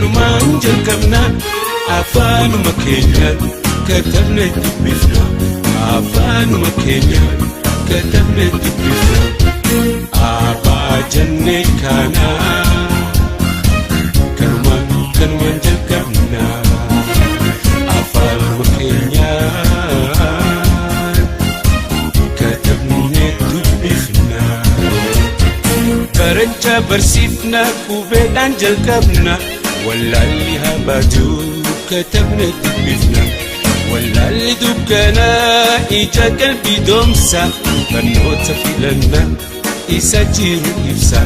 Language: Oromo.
Kanumaan jalqabna, afaanuma keenyaan katabne dubbifna. Afaanuma keenyaan katabne dubbifna. Abbaa jennee kana, kanumaan kanumaan jalqabna. Afaanuma keenyaan katabne dubbifna. Barachaa barsiifna, qubeedhaan jalqabna. Wallaalli habaatu, katabne dubbifna. Wallaalli dukkanaa ija qalbii doomsa, barnoota filanna isa jiru ibsa.